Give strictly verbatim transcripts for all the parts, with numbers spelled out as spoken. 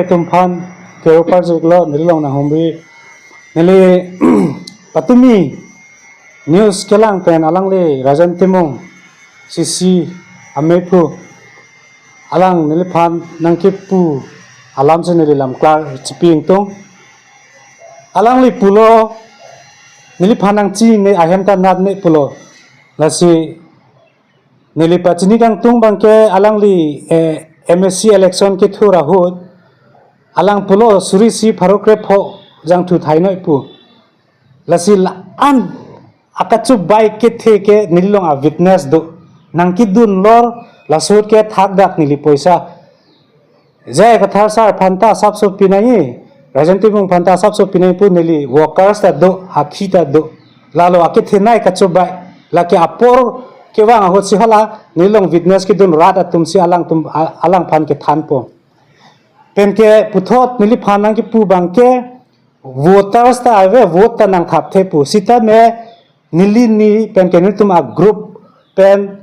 Atum aphan kero parjik lo, neli along nanghumri. Neli patumi news kelang pen alangli Rajen Timung, C C amephu, alang neliphan nangkipu alam si neli lam klar chipi ingtung. Alangli pulo, neliphan nangchinine ahem ta natne pulo. Lasi neli pachini kangtung abangke alangli, eh, M A C election kethur ahut alang pulo suri isi pharo krepho jangthu thainoi pu. Lasi la-an akachubai kethe ke neli along a-witness do. Nangkedun lor, laso ahut ke thakdak neli poisa. J I Kathar sir aphan ta asapso pinangji, Rajen Timung aphan ta asapso pinangji pu neli workers ta do, hathi ta do. Lalo akethenei kachubai. Lake apor kevang ahut si hala neli along witness kedun rat atum si alangtum, a-, alangphan kethanpo. Penke puthot neliphan nangkipu abangke voters ta ave, vote ta nangthapthe pu. Sitame neli ni penke nelitum a-group pen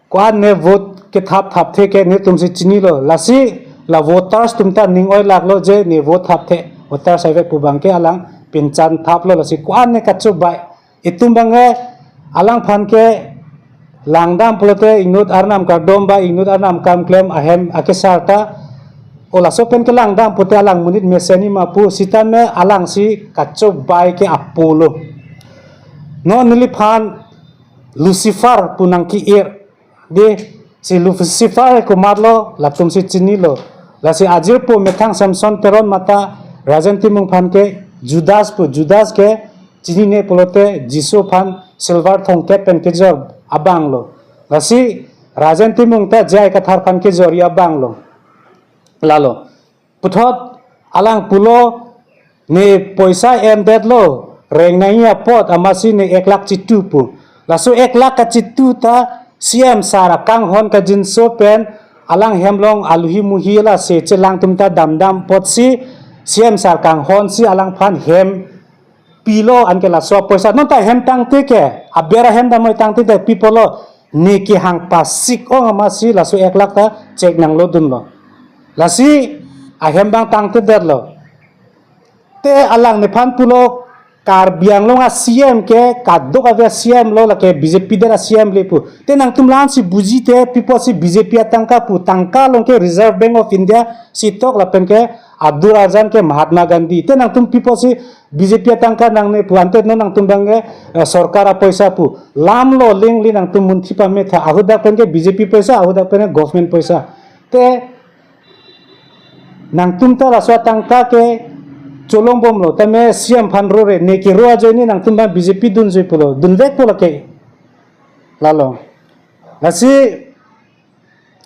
ko-an ne vote kethap thapthe ke nelitum si chinilo. Lasi la voters atum ta ning oilaklo je ne vote thapthe. Voters ave pu abangke alang pinchan thaplo, lasi ko-an ne kachubai. Itum abangke alangphan ke langdam pulote inut arnam kardom ba inut arnam kam klem ahem akesar ta. O laso pen kelangdam pute alang monit mesen-i ma pu, sitame alang si kachubai ke apolo. Non neliphan Lucifer pu nangke-ir. Dei, si Lucifer komatlo, latum si chinilo. Lasi ajirpo methang Samson Teron mate Rajen Timung aphan ke Judas pu, Judas ke chinine pulote Jisu aphan silver thongkep pen kejor abanglo. Lasi Rajen Timung ta J I Kathar aphan kejorji abanglo. Lalo puthot alang pulo, ne poisa emdetlo, reng nangji apot amatsi ne ek lakh chitu pu. Laso ek lakh kachitu ta C M sir akanghon kajinso pen alang hem along aluhi muhi la se chelang atum ta damdam apotsi C M sir kanghon si alangphan hem pilo, anke laso apoisa non ta hem tangte ke, aber ahem damnoi tangte ta pipolo, ne kehang pasik ong amatsi laso ek lakh ta check nanglodunlo. Lasi ahem abang tangtedetlo. Te alang nephan pulo, Karbi Anglong a-C M ke kadokave a-C M lo, lake B J P det a-C M le pu. Te nangtum la-an si buji te, pi apotsi B J P atangka pu, tangka along ke Reserve Bank of India si tok lapen ke adur arjan ke Mahatma Gandhi. Te nangtum pi apotsi B J P atangka nangne pu, ante non nangtum abangke, eh, sorkar apoisa pu. Lamlo lingli nangtum munthi pametha. Ahut dak pen ke B J P poisa, ahut dak pen ke government poisa. Te nangtum ta laso atangka ke cholongbomlo. Tame C M aphan rore, ne kero ajoine nangtum abang B J P dunjoi pulo. Dunvekpo lake. Lalo. Lasi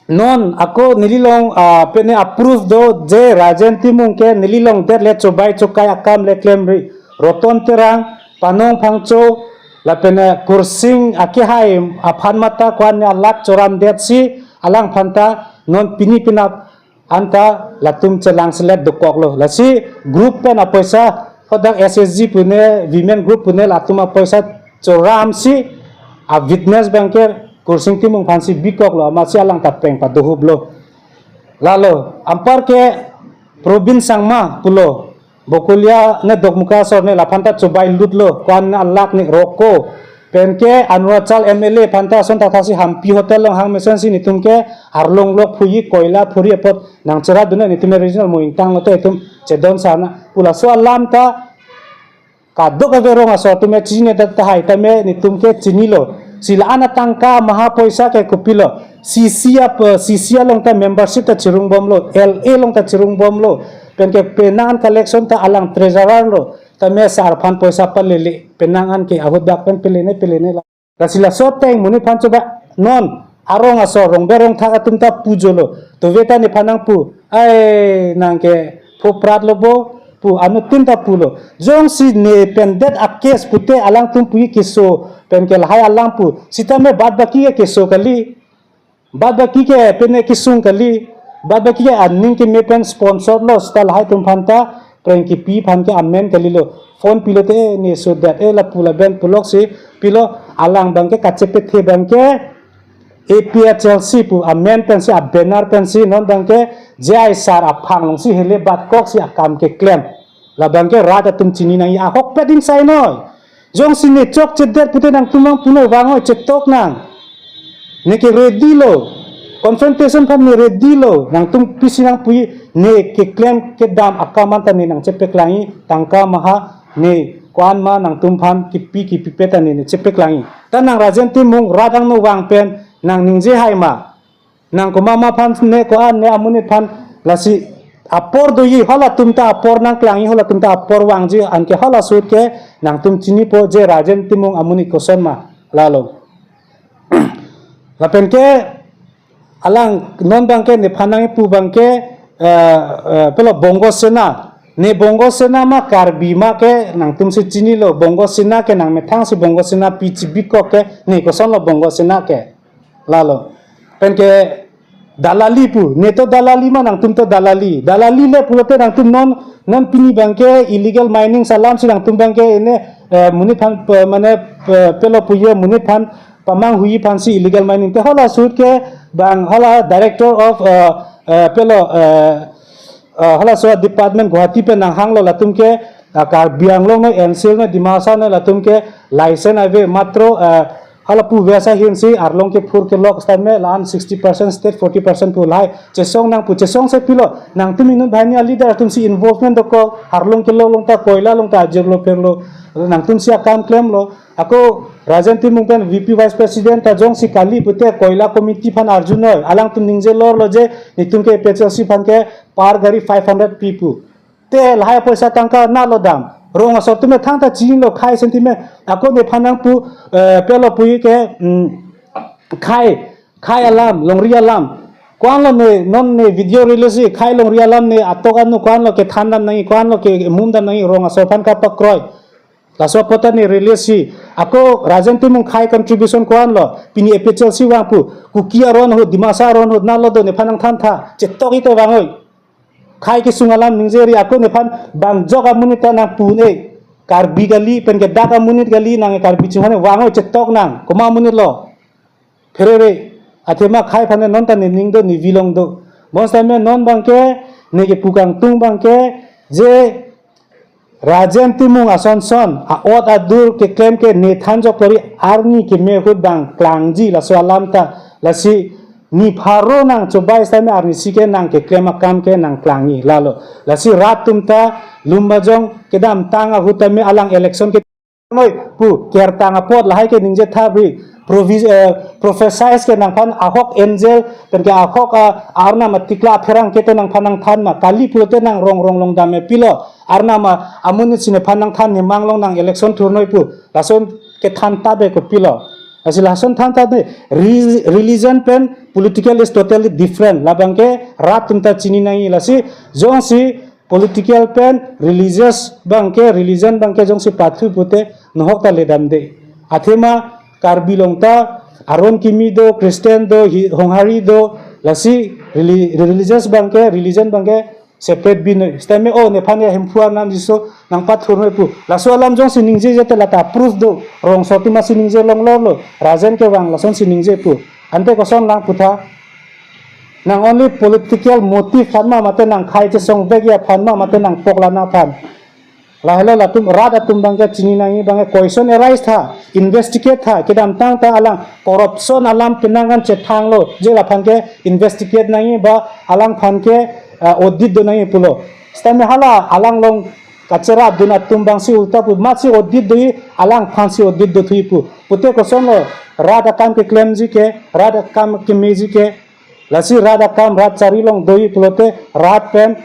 non ako neli along, ah, pene a-proof do je Rajen Timung ke neli along det le chobai chokai akam le klemri. Roton Terang, Panong Phangcho, lapen, eh, Kursing akehai aphan mate ko-an ne a-lakh choramdetsi alangphan ta non pini penap anta latum chelangselet dokoklo. Lasi group pen apoisa, hadak S H G pune, women group pune latum apoisa choramsi a-witness abangke Kursing Timung aphansi bikoklo, amatsi alang ta peng padohuplo. Lalo, anparke Probin Sangma pulo, Bokolia ne Dokmoka asor ne laphan ta chobai lutlo, ko-an a-lakh ne roko. Penke Arunachal M L A aphan ta ason thakthak si Hampi Hotel along hang mesensi netum ke arlong lok phuji, koila phuri apot nangcheradunde, netum regional mo ingtanglote itum chedon sana. Pu laso alam ta kadokave rong asor atum chinine ta tahai tame netum ke chinilo. Si la-an atangka maha poisa ke kopilo. C C ap, C C along ta membership ta chirungbomlo, L A along ta chirungbomlo. Penke penang an collection ta alang treasurer lo. Tame sir aphan poisa palele, penang an ke ahut dak pen pelene pelene la. Lasi laso ateng monit aphan choba non arong asor rongber rongthak atum ta pujolo. Tove ta nephan nangpu, ai nang ke phoprat lo bo pu anuttin ta pulo. Jongsi ne pen det a-case pute alangtum puji keso penke lahai alam pu. Sitame bad baki ke keso kali. Bad baki ke pene kesung kali, bad baki ke aning keme pen sponsor lo, seta lahai atum aphan ta preng kepi aphan ke amen kalilo. Phone pilote, eh, ne so det, eh, lapu laben puloksi pilo, alang abangke kachepethe abangke A P H L C pu amen pensi, abanner pensi non abangke J I sir aphang alongsi hele batkoksi akam keklem. Labangke rat atum chini nangji, ahokpet ingsai noi. Jongsi ne chokchedet pute nangtum nangpunoi, vangoi, chetok nang. Ne ke ready lo. Confrontation aphan ne ready lo. Nangtum pisi nangpuji, ne keklem kedam akam anta ne nangchepaklangji, tangka maha ne ko-an ma nangtum aphan kipi kipipet ta ne ne chepaklangji. Ta nang Rajen Timung rat angno vang pen nang ningje hai ma. Nang komat ma aphan ne, ko-an ne amonit aphan, lasi apor doji, halatum ta apor nangklangji, halatum ta apor vangji, anke hala ahut ke nangtum chinipo je Rajen Timung amonit koson ma, lalo. Lapen ke alang non abangke nephan nangpu abangke, eh, eh, pelo Bongo Sena. Ne Bongo Sena ma Karbi ma ke nangtumsi chinilo, Bongo Sena ke nangmethangsi Bongo Sena pi chibikok ke, ne kosonlo Bongo Sena ke. Lalo. Pen ke dalali pu, ne to dalali ma nangtum to dalali. Dalali le pulote nangtum non, non pini abangke illegal mining alamsi nangtum abangke ene, eh, monit aphan, pe-, mane, pe-, pelo puji monit aphan pamanghuji aphansi illegal mining. Te hala ahut ke bang hala director of, eh, eh, pelo, eh, eh, halaso department Guwahati pen nanghanglo latum ke, eh, Karbi Anglong noi, N C L noi, Dimasa noi latum ke license ave matro, eh, hala pu vesa ahinsi arlong kephur kelok setame la-an sixty percent state, forty percent pu lahai. Chesong nangpu, chesongse pilo. Nangtum inut banghini aleader atumsi involvement dokok, arlong kelok along ta, koila along ta, ajirlo pirlo. Nangtumsi akam klemlo. Ako Rajen Timung pen V P Vice President ta jongsi kali pute koila committee aphan arjunoi. Alangtum ningje lorlo je, netum ke A P H L C aphan ke per gari five hundred pi pu. Te lahai poisa tangka nalo dam. Rong asor atum thangta chinilo khei sentiment. Ako nephan nangpu, eh, pelo puji ke, mm, khei, khei alam, longri alam. Ko-anlo ne, non ne video release, khei longri alam ne atok anu ko-anlo kethan dam nangji, ko-anlo kemum dam nangji, rong asor aphan kapakroi. Laso apot ta ne release si. Ako Rajen Timung khei contribution ko-anlo. Pini A P H L C vangpu. Kuki aron ahut, Dimasa aron ahut, nalo do nephan nangthantha. Chetok ite vangoi. Khei kesung alam ningjeri, ako nephan bangjok amonit ta nangpu ne. Karbi kali, pen ke dak amonit kali, nang Karbi chinghon vangoi, chetok nang. Komat amonit lo. Pherere. Athema khei aphan non ta ne ning do, ne vilong do. Bonsitame non abangke, ne kepu kangtung abangke, je Rajen Timung asonson, a-ot adur keklem ke ne thanjok pori arni keme ahut bang klangji laso alam ta, lasi ne pharo nangchobai setame arnisi ke nangkeklem akam ke nangklangji lalo. Lasi rat atum ta lumbajong kedamtang ahut tame alang election ke noi pu kertang apot lahai ke ningje thapri provi-, eh, prophesies ke nangphan ahok angel, pen ke ahok, ah, arnam atikla apherang ke te nangphan nangthan ma, kali pulote nang rong rong long dam me pilo, arnam a-, amonit si nephan nangthan nemang long nang election thurnoi pu, lason kethan ta be kopilo. Lasi lason than ta ne, re-, religion pen political is totally different. Labangke rat atum ta chini nangji, lasi jongsi political pen religious abangke, religion abangke jongsi pathu pute nohok ta ledamde. Athema Karbi along ta aron kimi do, Christian do, hi-, Honghari do, lasi reli-, religious abangke, religion abangke separate binoi. Setame o nephan ya Hemphu arnam Jisu nangpathurnoi pu. Laso alam jongsi ningje jete lata proof do. Rong asor atum si ningje longlorlo. Rajen kevang lasonsi ningje pu. Ante koson lang putha. Nang only political motive aphan ma mate nang khei chesong vekji aphan ma mate nang poklang aphan. Lahelo latum rat atum abangke chini nangji abangke question arise tha, investigate tha, kedamtang ta alang corruption alam penang an chethanglo, je laphan ke investigate nangji ba alangphan ke, eh, audit do nangji pulo. Setame hala alang along kacherapdun atum abangsi ulta pu, masi audit doji, alangphansi audit do thuji pu. Pute kosonlo rat akam keklemji ke, rat akam kemeji ke, lasi rat akam rat chari along doji pulote rat pen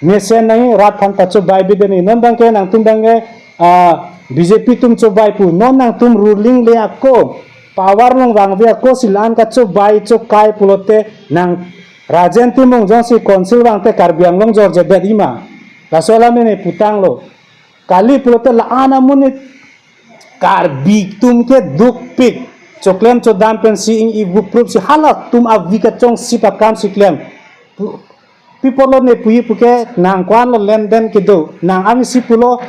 mesen nangji, rat aphan pachobai bideni. Non abangke nangtum abangke, ah, B J P atum chobai pu. Non nangtum ruling le ako, power along vangve ako si la-an kachobai chokai pulote nang Rajen Timung jongsi council vangte Karbi Anglong jorjedet ima. Laso alam ne putanglo. Kali pulote la-an amonit Karbi atum ke dukpik. Choklem chodam pensi ing ibu proof si halatum avi kachongsi pakam si klem. Pu-, pi apotlo ne puji puke nang ko-anlo lenden kedo. Nang angsi pulo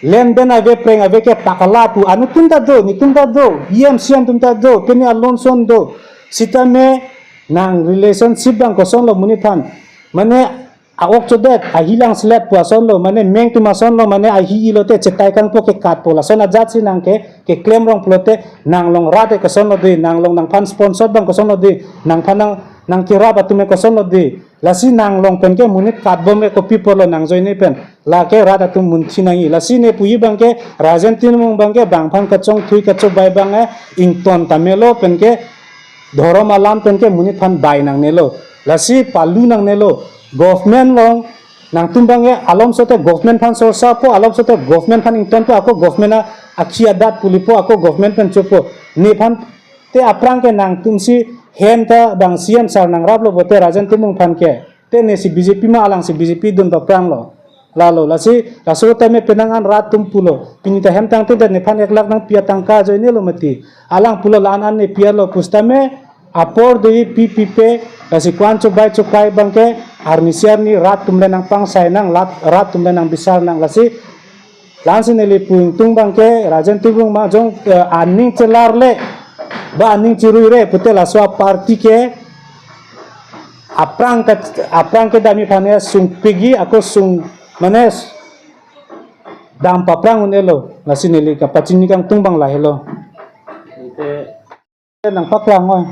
lenden ave preng ave ke pakala pu. Anuttin ta do, nittin ta do, E M C M atum ta do, pini alonson do. Sitame nang relationship abang kosonlo monit aphan. Mane a-ok chodet, ahi lang selet pu asonlo, mane meng atum asonlo, mane ahi-i lote chetai kangpo kekatpo. Lason ajat si nang ke, keklem rong pulote, nang along rat ke kosonlo dei, nang along nangphan sponsor abang kosonlo dei, nangphan nang, nang kerap atum ke kosonlo dei. Lasi nang along pen ke monit katbom ke kopi apotlo nang ajoine pen. Lake rat atum munthi nangji. Lasi ne puji abang ke Rajen Timung abang ke bang aphan kachongthui kachobai abang ke ington tame lo pen ke dhorom alam pen ke monit aphan bai nangnelo. Lasi palu nangnelo. Government along nangtum abang ke alom sote government aphan sorsapo, alom sote government aphan ingtonpo, ako government a-, akhi adat pulipo, ako government pen chopo. Nephan te aphrang ke nangtum si hem ta abang C M sir nangraplo pulote Rajen Timung aphan ke. Te ne si B J P ma, alang si B J P dun papranglo. Lalo, lasi, laso tame penang an rat atum pulo. Pini ta hem tangte det nephan ek lakh nangpi atangka ajoinelo mati. Alang pulo la-an an ne pi-etlo pu sitame apor dei pi pipe, lasi ko-an chobai chokai abang ke, arnisi arni rat atum le nangpangsai nang, lat-, rat atum le nangbisar nang, lasi, la-an si neli pu ingtung abang ke, Rajen Timung ma jong, eh, aning chelarle, ba aning cherui re, pute laso aparty ke, aphrang ke, aphrang kedamji aphan ke sungpikji, ako sung, mane, dam paprang un-elo, lasi neli kapachini kangtung abang lahelo. Ante nangpaklang oi.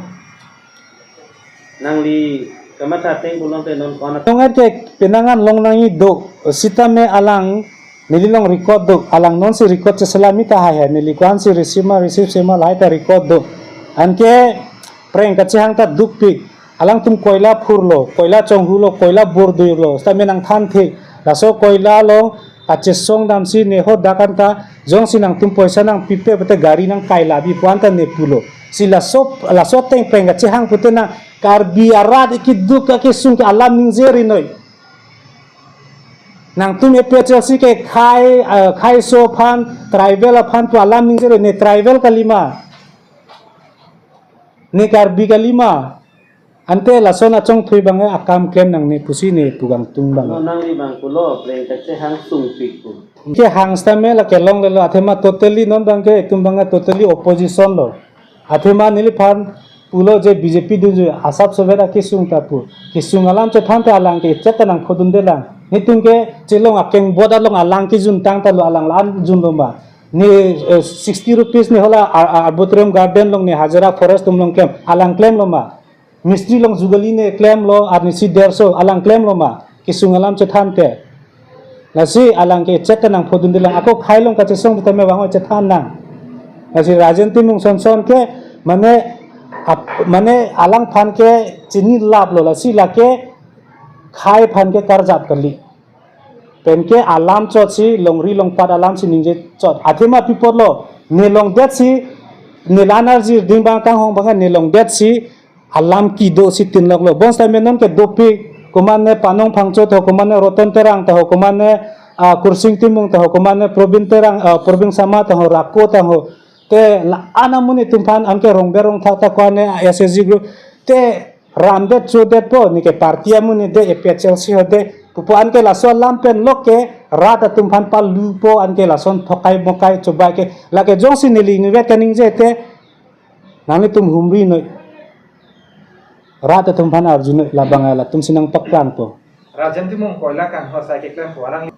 Nangli kamatha ateng pulote non ko-an. Tong et ke penang an long nangji do, sitame alang neli along record do, alang non si record cheselam ta hai hai, neli ko-an si receive ma receive sema lahai ta record do. Anke preng kachehang ta dukpik, alangtum koila phurlo, koila chonghulo, koila bordurlo, sitame nangthan thik, laso koila along kachesong damsi ne hadak anta, jongsi nangtum poisa nangpipe pute gari nangkai labi pu anta ne pulo. Si laso, laso ateng preng kachehang pute nang Karbi arat keduk akesung ke alam ningje rinoi. Nangtum A P H L C ke khei, eh, kheiso aphan, tribal aphan pu alam ningje ri, ne tribal kalima. Ne Karbi kalima. Ante lason achongthui abang ke akam klem nangne pusi ne pu kangtung abang. No nangli abang pulo, preng kachehang sungpik pu. Kehang sitame la kelonglelo, athema totally non abang ke, itum abang ke totally opposition lo. Athema neliphan pulo je B J P dunjui, asap sovet akesung ta pu. Kesung alam chethan te alang ke echet ta nangphodunde lang. Netum ke chelong akeng bot along alang kejuntang ta lo, alang la-an junlo ma. Ne, eh, sixty rupees ne hala ar-, ar-, Arboretum Garden along ne hajira forest atum along klem, alang klemlo ma. Mistri along jugali ne klemlo, arnisi derso, alang klemlo ma. Kesung alam chethan te. Lasi alang ke echet ta nangphodunde lang. Ako khei along kachesong sitame vang oi chethan nang. Lasi Rajen Timung sonson ke mane ap-, mane alangphan ke chinilaplo, lasi lake khei aphan ke karjap kali. Penke alam chotsi longri longpat alam si ningje chot. Athema pi apotlo, ne longdetsi, ne la-an arjir ding abang kanghong abang ne longdetsi alam kedo si tinloklo. Bonsitame non ke dopik, komatne Panong Phangcho ta ho, komatne Roton Terang ta ho, komatne, ah, Kursing Timung ta ho, komatne Probin Terang, ah, Probin Sangma ta ho, Rako ta ho. Te la-an amonit atum aphan anke rongber rongthak ta ko-an ne S H G group. Te ramdet chodetpo, neke party amonit de, A P H L C ho de pupo, anke laso alam pen lok ke rat atum aphan palupo, anke lason thokai mokai chobai ke, lake jongsi neli nivet kaningje te, nanglitum humri noi. Rat atum aphan arju noi, labang latum si nangpaklangpo. Rajen Timung koila kangho asai keklempo, alang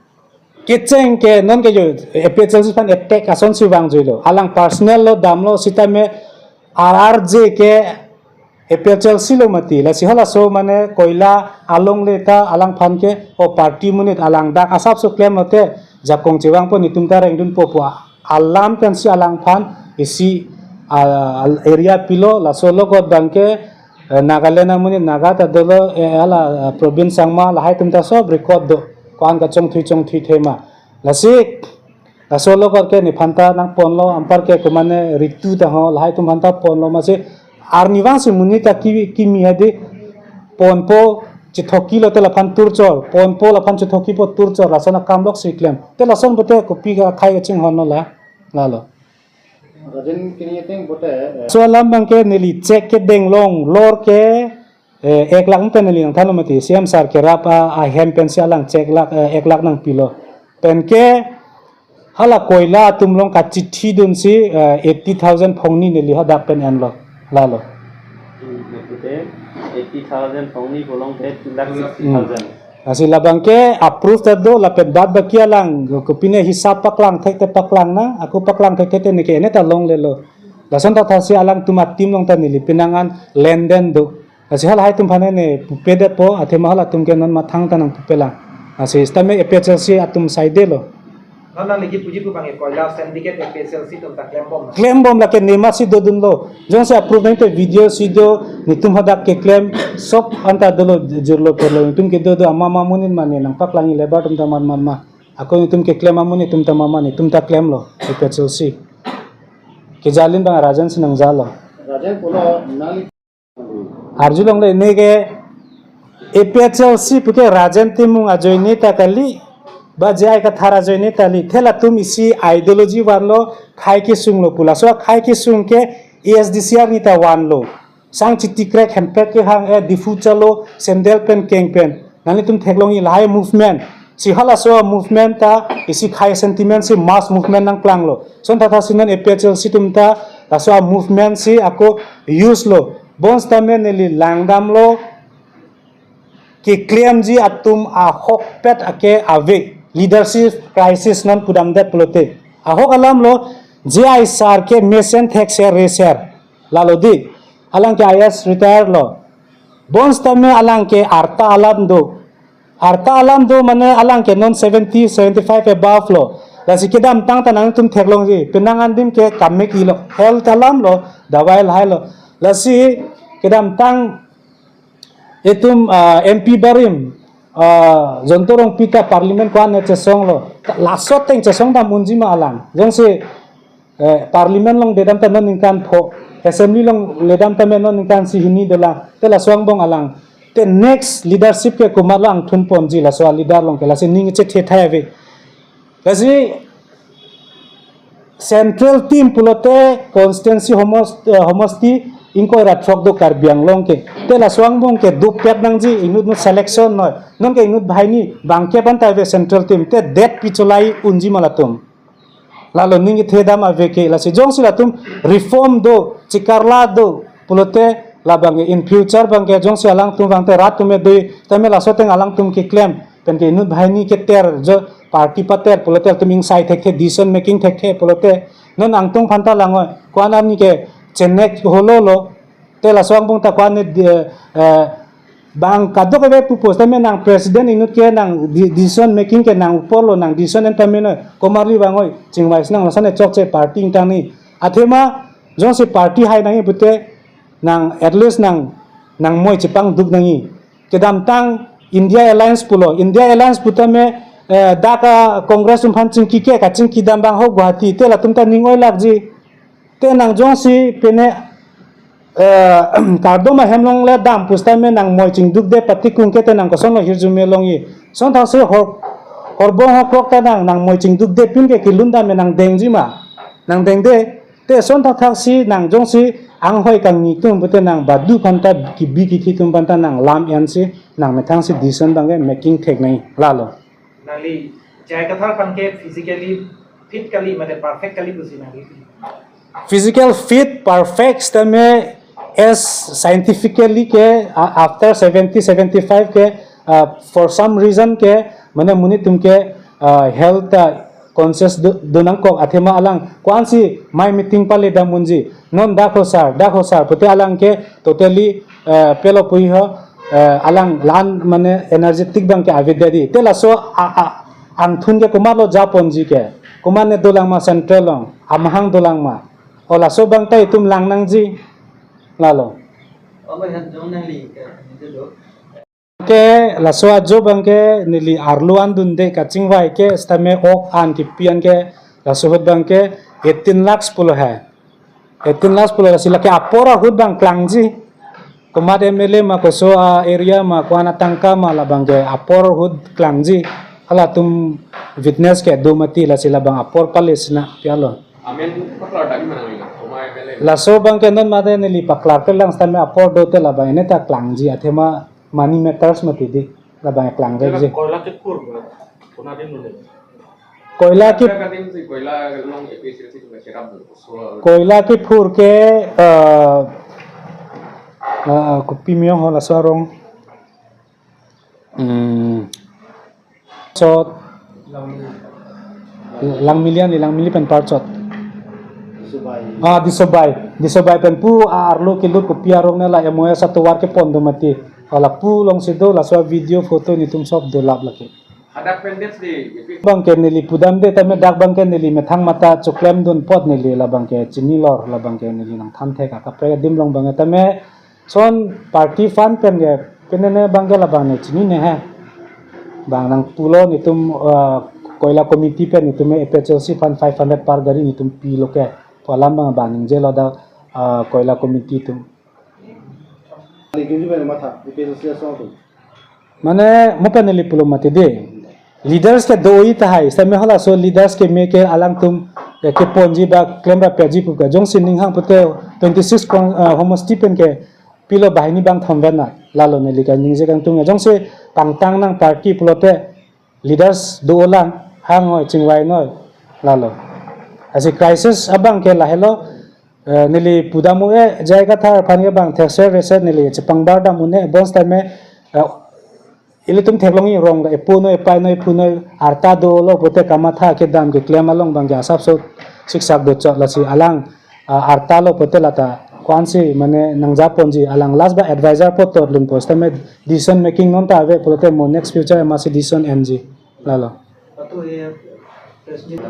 kecheng ke non ke jo A P H L C aphan attack asonsi vangjuilo. Alang personal lo damlo sitame R R J ke A P H L C lo mati. Lasi halaso mane koila alongle ta alangphan ke o party amonit alang dak asapso klemlote jakong chevangpo, netum ta rengdunpo pu alam pensi alangphan isi, ah, area pilo, laso logot abang ke eh, Nagaland amonit Naga ta dolo, eh, hala, eh, Probin Sangma lahai atum ta sob record do. Ko-an kachongthui chongthui thema. Lasi, laso logot ke nephan ta nangponlo, anpar ke komatne Ritu ta ho, lahai atum aphan ta ponlo, masi arni vangsi monit ta ki, kimi hadi ponpo chethokilo te laphan turchor, ponpo laphan chethokipo turchor, lason akam loksi klem. Te lason pote kopi ka khei kachinghonlo la, lalo. Rajen kini ting pote, eh, so alam abang ke neli check kedeng long lor ke, eh, ek lakh pen neli nangthanlo mati. C M sir kerap a, ahem pensi alang check lakh, eh, ek lakh nangpilo. Penke hala koila atum along kachithidunsi, eh, eighty thousand phongni neli hadak pen enlo. Lalo. Eighty thousand, phongni kolong te two lakh sixty thousand. Lasi labang ke approve ta do, lapen bad baki alang kopine hisap paklang thekte paklang nang, ako paklang thekte ne ke ene ta longlelo. Lason ta thasi alangtum a-team along ta neli penang an lenden do. Lasi halahai atum aphan ne pupe detpo, athema halatum ke non mathang ta nangpupe lang. Lasi sitame A P H L C atum side lo. Non nangli kipuji pu abang ke koila syndicate A P H L C atum ta klembom. Klembom, lake nema si dodunlo. Jongsi approve nangte video si do, netum hadak keklem, sok anta dolo, jurlo porlo, netum kedo do, ama ama amonit mane nangpaklangji, labour atum ta man man ma. Ako netum keklem amonit atum ta man man, netum ta klemlo, A P H L C. Keja alin abang Rajen si nangjalo. Rajen pulo nangli arjulongle, neke A P H L C puke Rajen Timung ajoine ta kali, ba J I Kathar ajoine ta kali. Thela atum isi ideology vanlo, khei kesunglo pu. Laso khei kesung ke A S D C arni ta vanlo. Sang chitikrek, hempet kehang, eh, Diphu chalo, sandal pen keng pen. Nanglitum theklongji lahai movement. Si halaso movement ta isi khei sentiment si mass movement nangklanglo. Lason ta thasi non A P H L C atum ta laso a-movement si ako use lo. Bonsitame neli langdamlo, keklemji atum ahokpet ake ave. Leadership crisis non pudamdet pulote. Ahok alamlo, J I sir ke mesen thekser reser. Lalo di, alang ke I A S retire lo. Bonsitame alang ke arta alam do. Arta alam do mane alang ke non seventy, seventy-five above lo. Lasi kedamtang ta nangtum theklongji. Penang an adim ke kamek ilo. Health alam lo, dawai lahai lo. Lasi kedamtang itum, ah, M P barim, ah, Zonto Rongpi ta parliament ko-an ne chesonglo. Laso ateng chesongdam unji ma alang. Jongsi, eh, parliament along ledam tame non ningkan pho, assembly along ledam tame non ningkan isi hini dolang. Te laso angbong alang. Te next leadership ke komatlo angthun ponji, laso a-leader along ke, lasi ning chethe thai ave. Lasi central team pulote constituency homos-, eh, homosti ingkoi ra throk do Karbi Anglong ke. Te laso angbong ke dopet nangji, inut inut selection noi. Non ke inut banghini bangkep anta ave central team. Te det pi cholai unji ma latum. Lalo ning kethedam ave ke, lasi jongsi latum reform do, chikarla do pulote labang ke in future abang ke jongsi alangtum abang te rat atum me do, tame laso ateng alangtum keklem pen ke inut banghini keter jo party pater pulote latum ingsai thekthe, decision making thekthe pulote non angtung aphan ta langoi, ko-an arni ke chenek hololo. Te laso angbong ta ko-an ne, eh, eh, bang kadokave pupos tame nang president inut ke nang di-, decision making ke nang upor lo, nang decision en tame noi, komarli bang oi chingvai si nang lason chokche party ingtang ni. Athema jongsi party hai nangji pute nang at least nang, nang moi chepangduk nangji. Kedamtang India Alliance pulo, India Alliance putame, eh, dak a-Congress atum aphan chingki ke, kachingkidam abang ho Guwahati, te latum ta ning oi lakji. Te nang jongsi pine, eh, kardom ahem along le dam pusitame nang moi chingdukde, patikung ke te nang kosonlo hirjume longji. Son thaksi hor, horbong hokrok ta nang, nang moi chingdukde pin ke kelun dam me nang dengji ma. Nang dengde. Te son thaksi nang jongsi anghoi kangni atum pute nang badu aphan ta kibi kithi atum aphan ta nang lam ensi nang methang si decision abang ke making thek nangji. Lalo. Nangli J I Kathar aphan ke physically fit kali mate perfect kali pusi nangli? Physical fit, perfect sitame as scientifically ke, a-, after seventy, seventy-five ke, uh, for some reason ke, mane monit atum ke, uh, health, uh, conscious do, do nangkok, athema alang ko-ansi mai meeting pale dam unji. Non dak ho sir, dak ho sir pute alang ke totally, eh, pelo pui ho, eh, alang lan mane energetic abang ke avedetji. Te laso a, a, angthun ke komatlo japonji ke. Komat ne dolang ma central along, amahang dolang ma. O laso abang ta itum lang nangji. Lalo. Obo han jong nangli ke, itu do. Ke laso ajo abang ke neli arlo an dunde, kachingvai ke sitame ok an kipi an ke laso ahut abang ke eighteen lakhs pulo hai. Eighteen lakhs pulo, lasi lake apor ahut abang klangji. Komat M L A ma, koso a-area ma, ko-an atangka ma, labang ke apor ahut klangji. Halatum witness kedo mati, lasi labang apor pale sina pi alo. Amen, paklar dami mana mina, koma M L A. Laso abang ke non mate neli paklar kelang sitame apor do te labang ene ta klangji, athema money matters mati di, labang klangvekji. Koila kephur ma, kona din nune. Koila ke, koila long A P H L C tu masih rabu. Koila kephur ke, eh, Ah, kopi miyong ho laso arong. Hmm. Chot. Langmili ani, Langmili pen Parchot. Disobai. Ah, Disobai. Disobai pen pu, ah, arlo kelut kopi arong ne la M O S atovar kepon do mati. Hala pu alongsi do, laso video photo netum sob dolap lake. Hadak pen det di, ipi? Bangke neli pudam de tame dak bangke neli methang mata choklemdun apot neli labangke chinilor, labangke neli nangthan thek akaprek adim along bangke tame son party fund pen ke penene bangke labang ne chinine he. Bang nangpulo netum, eh, Koila Committee pen netum A P H L C fund five hundred per gari netum pilo ke. Pu alam bang bang ningjelo dak, eh, Koila Committee atum. Neli kemji pen matha, A P H L C asong atum. Mane mo pen neli pulo mati de. Leaders ke do-oi tahai, sitame halaso leaders keme ke alangtum, eh, keponji ba klem rapji pu ke. Jongsi ning hang pute twenty-six kong, eh, homosti pen kepilo banghini bangthom ven na. Lalo neli kaningje kangtung ya. Jongsi pangtang nang party pulote leaders do-olang, hang noi, chingvai noi. Lalo. Lasi crisis abangke lahelo, eh, neli pudam un-e, J I Kathar aphan ke bang thekser reser neli chepangbar dam un-e, bonsitame, eh, ilitum theklongji rong epo noi, epai noi, ephu noi, arta dolo pute kamatha kedam keklem along bangke asapso siksak dochot lasi alang, ah, arta lo pute lata ko-ansi mane nangjaponji alang last ba advisor poto lun po sitame decision making non ta ave pulote mo next future masi decision enji. Lalo. Atu ye press meet.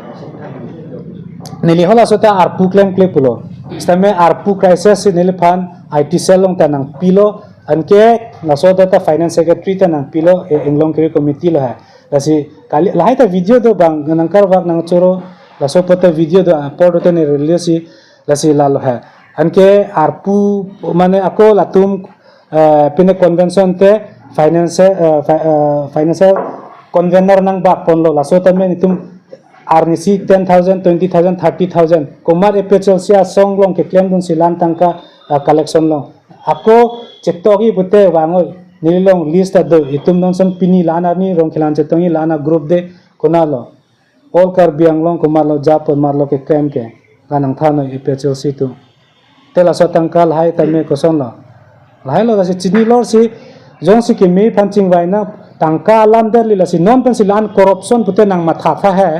Neli halaso ta arpu klemkle pulo. Sitame arpu crisis si neliphan I T cell along ta nangpilo, anke laso ta finance secretary ta nangpilo, eh, Inglong Kiri committee lo he. Lasi kali lahai ta video do bang nangkarvak nangchoro, laso pute video do apor do ta ne release si, lasi lalo he. Anke arpu mane ako latum, eh, pine convention te finance, eh, fi-, eh, financial convener nangbak ponlo, laso tame netum arnisi ten thousand, twenty thousand, thirty thousand. Komat A P H L C asong along keklemdunsi la-an tangka, eh, collection lo. Ako chetok-i pute vang-oi, neli along list ta do, itum non son pini la-an arni rong kelang chetong-i la-an a group de konatlo. All Karbi Anglong komatlo japo, komatlo keklem ke. La nangthan noi A P H L C atum. Te laso tangka lahai tame kosonlo. Lahai lo lasi chinilor si, jongsi keme aphan chingvai na tangka alam derli lasi non pensi la-an corruption pute nangmatha tha he.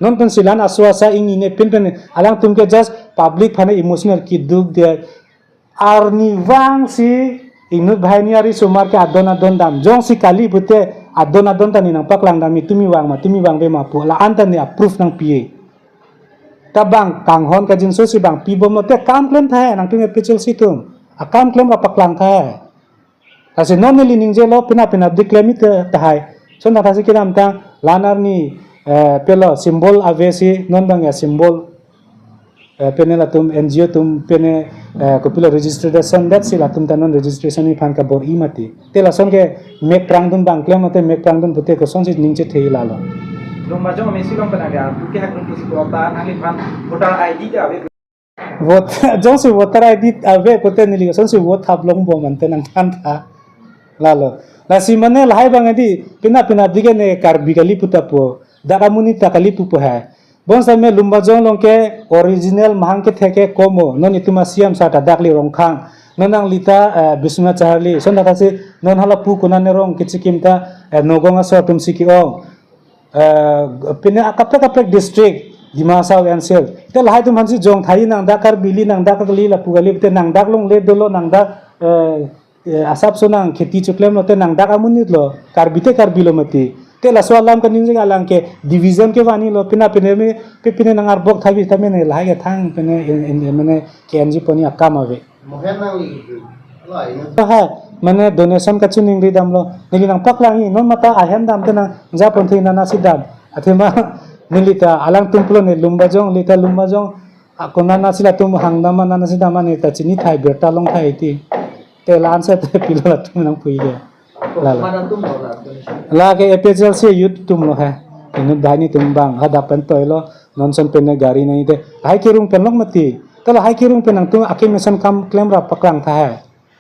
Non pensi la-an aso asa ingnine pin pen alangtum ke just public aphan emotional keduk de. Arnivang si inut banghini ari osomar ke adon adon dam. Jongsi kali pute adon adon ta ne nangpaklang dam, tumi vang ma, tumi vangve ma pu. La-an ta ne approve nangpi-e. Ta bang kanghon kangjinso si bang pibomlo te kam klem tha he nangtum A P H L C atum. Akam klem rapaklang tha he. Lasi non neli ningjelo pina pina dik klem-i te tahai. Son ta si kedamtang la-an arni, eh, pelo symbol ave si non bang ya symbol, eh, pene latum N G O atum pene, eh, kopilo registration det si latum ta non registration aphan kabor-i mati. Te lason ke mek prangdun bang klem mate mek prangdun pute kosonsi ning chethe lalo. Lumbajong mesi long penang ya, buke hak nungku si kota nangliphan voter I D ta ave. Vote, jongsi voter I D ave pute neli kosonsi vote haplong bom ante nangthan tha. Lalo. Lasi mane lahai bang adi, pina pina dik ke ne Karbi kali pu ta pu. Dak amonit ta kali pupo he. Bonsitame Lumbajong along ke original mahang kethek ke komo. Non itum a C M sir ta dak li Rongkhang. Non nangli ta, eh, Biswanath Saharli. Son ta si non hala pu konane rong kechikim ta, eh, Nagaon aso atum si ke-ong. Eh, pine akaprek akaprek district, Dima Hasao N C L. Te lahai atum aphansi jong thai nang dak Karbi li nang dak kali lapu kali te nang dak longle dolo nang dak, eh, eh, asapso nang kheti choklemlo te nang dak amonit lo, Karbi te Karbi lo mati. Te laso alam kaningje alang ke division kevanji lo pina pine me pe pine nang arbok thabi tame ne lahai ke thang pine in, in, in, mane ke N G O poni akam ave. Mohen nangli itu. Lah ini. Ha, mane donation kachiningri damlo. Neli nangpaklangji non mata ahem dam te nangjaponthek nana si dam. Athema neli ta alangtum pulo ne Lumbajong, neli ta Lumbajong. Ako nana si latum hang dam nana si dam neli ta chini thai birta long thai ti. Te la-an si te pilo latum nangpui ke. Lalo. Mana tum lo la tum. La ke A P H L C youth atum lo he. Inut banghini atum bang hadak pen toilo. Non son pene gari nangji te. Lahai kerung pen lok mati. Te lahai kerung pen nangtum akeme ason kam klem rapaklang tha he.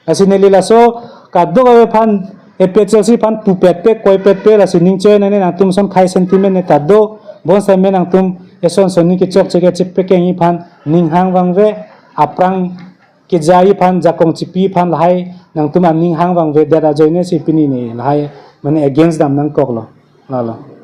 Lasi neli laso kadokave aphan A P H L C aphan pupet pe koipet pe lasi ning choi nane nangtum son khei sentiment ne ta do. Bonsitame nangtum eson son ni kechokche ke chepekengji aphan ning hang vangve aphrang keja aphan, jakong chipi aphan lahai nangtum aning hang vangvedet ajoine si pini ne lahai mane against dam nangkoklo. Lalo.